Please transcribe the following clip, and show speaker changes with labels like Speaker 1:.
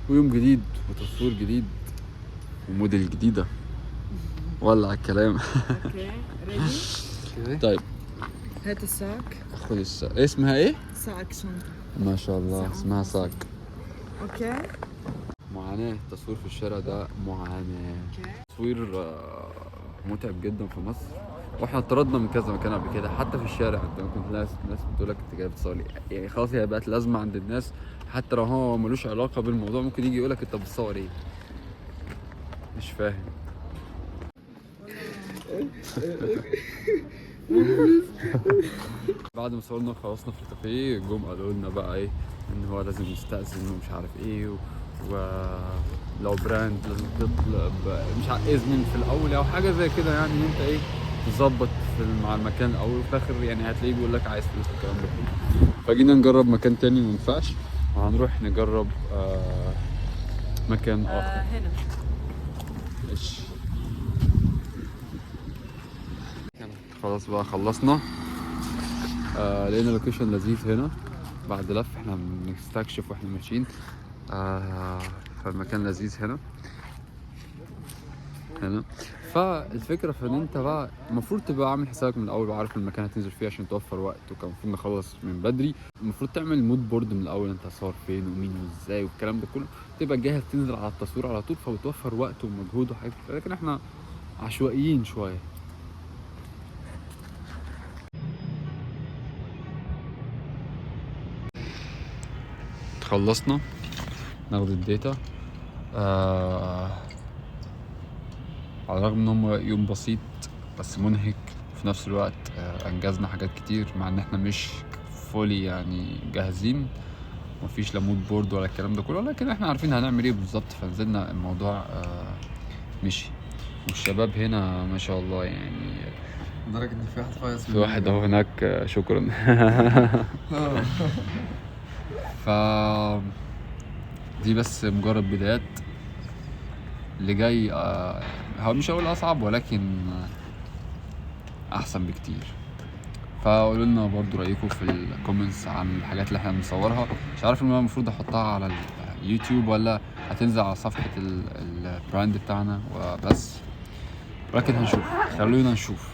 Speaker 1: ويوم جديد وتصوير جديد وموديل جديدة. ولع الكلام.
Speaker 2: okay ready.
Speaker 1: طيب
Speaker 2: هات ال sac.
Speaker 1: خد ال sac. اسمها ايه؟
Speaker 2: sac شنطة.
Speaker 1: ما شاء الله اسمها sac.
Speaker 2: okay.
Speaker 1: معاناة التصوير في الشارع ده، معاناة.
Speaker 2: okay.
Speaker 1: تصوير متعب جدا في مصر، واحنا اتطردنا من كذا مكان قبل كده حتى في الشارع. انت ممكن تلاقي ناس بتقول لك انت جاي بتصور ليه؟ يعني خلاص هي بقت لازمه عند الناس، حتى لو هو ملوش علاقة بالموضوع ممكن يجي يقول لك انت بتصور ايه؟ مش فاهم. بعد ما صورنا وخلصنا في الكافيه، جم قالوا لنا بقى ايه ان هو لازم يستأذن ومش عارف ايه ولو brand لازم تطلب مش عارف اذن في الاول او حاجة زي كده، يعني ان انت ايه تظبط مع المكان الاول، وفي الاخر يعني هتلاقيه بيقول لك عايز فلوس والكلام ده كله. فجينا نجرب مكان تاني ما ينفعش، وهنروح نجرب مكان اخر.
Speaker 2: هنا.
Speaker 1: ماشي خلاص بقى خلصنا. لقينا location لذيذ هنا بعد لف، احنا بنستكشف واحنا ماشيين. فالمكان لذيذ هنا. فالفكرة في ان انت بقى المفروض تبقى عامل حسابك من الاول وعارف المكان هتنزل فيه عشان توفر وقت، وكان المفروض نخلص من بدري. المفروض تعمل mood board من الاول، انت هتصور فين ومين وازاي والكلام ده كله، تبقى جاهز تنزل على التصوير على طول، فبتوفر وقت ومجهود وحاجات كتير. لكن احنا عشوائيين شوية. خلصنا ناخد ال data. على الرغم ان هم يوم بسيط بس منهك في نفس الوقت. انجزنا حاجات كتير مع ان احنا مش fully يعني جاهزين، مفيش لا mood board ولا الكلام ده كله، لكن احنا عارفين هنعمل ايه بالظبط، فنزلنا الموضوع مشي. والشباب هنا ما شاء الله يعني،
Speaker 3: لدرجة ان في واحد فايز
Speaker 1: في واحد اهو هناك، شكرا. ف دي بس مجرد بدايات، اللي جاي هو مش هقول اصعب ولكن احسن بكتير. فقولوا لنا برضو رايكم في ال comments عن الحاجات اللي احنا بنصورها. مش عارف ان انا المفروض احطها على اليوتيوب ولا هتنزل على صفحة ال brand بتاعنا وبس، ولكن هنشوف، خلونا نشوف.